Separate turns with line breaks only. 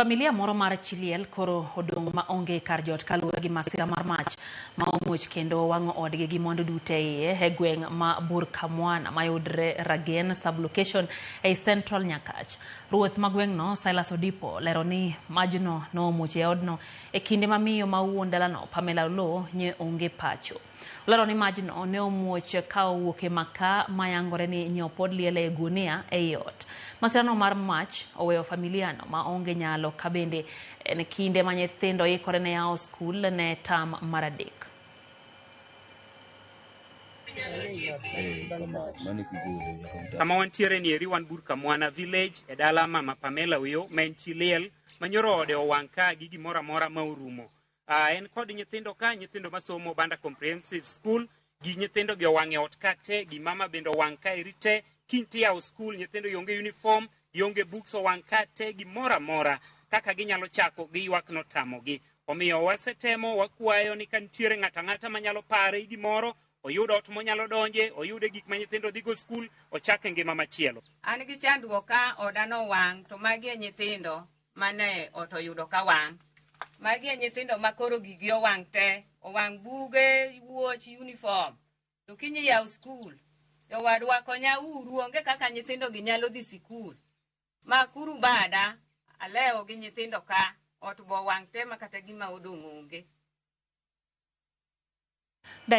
Familia moro mar chi liel koro odong' ma onge kar jot kaluwore gi masira mar mach ma omuoch kendo wang'o odgi gi mwandu duto e iye e gweng' ma Burkamwana mayudre Ragen sub-location ei Central Nyakach. Ruoth ma gweng'no Silas Odipo lero ni majno noomuoch e odno e kinde ma miyo ma wuon dalano Pamela Oloo nye onge pacho. Olero ni majno ne omuoch ka owuok e makaa ma yangore ni nye opod liel e gunia ei ot. Masirano mar mach oweyo familiano ma onge nyalo ka bende en kinde ma nyithindo ikore ne yawo skul ne tam mar adek.
Kama wantiere ni eri wan Burkamwana village e dala mama Pamela Oyo ma en chi liel ma nyoro ode owang' ka gi gimoro amora ma orumo. En kod nyithindo ka, nyithindo masomo Banda Comprehensive School, gi nyithindo gi owang' e ot ka te, gi mama bende owang' ka eri te. Kiny tiyawo skul, nyithindo gionge uniform, gionge books owang' ka te, gimoro amora kaka ginyalo chako giywak notamogi. Omiyo wasetemo wakwayo ni ka nitiere ng'ato ang'ata manyalo pare gimoro, oyud ot monyalo donje, oyude gik ma nyithindo dhigo skul, ochak e ngima machielo.
An gi chandruok ka oda nowang' to magi e nyithindo mane ot oyudo ka wang'. Magi e nyithindo ma koro gigi owang' te, owang' buge, wuoch, uniform. To kiny iyaw skul, jowadwa konya uru, onge kaka nyithindo gi nyalo dhi sikul. Makuru bada, alewo gi nyithindo ka, ot bo wang' te ma kata gima odong' onge.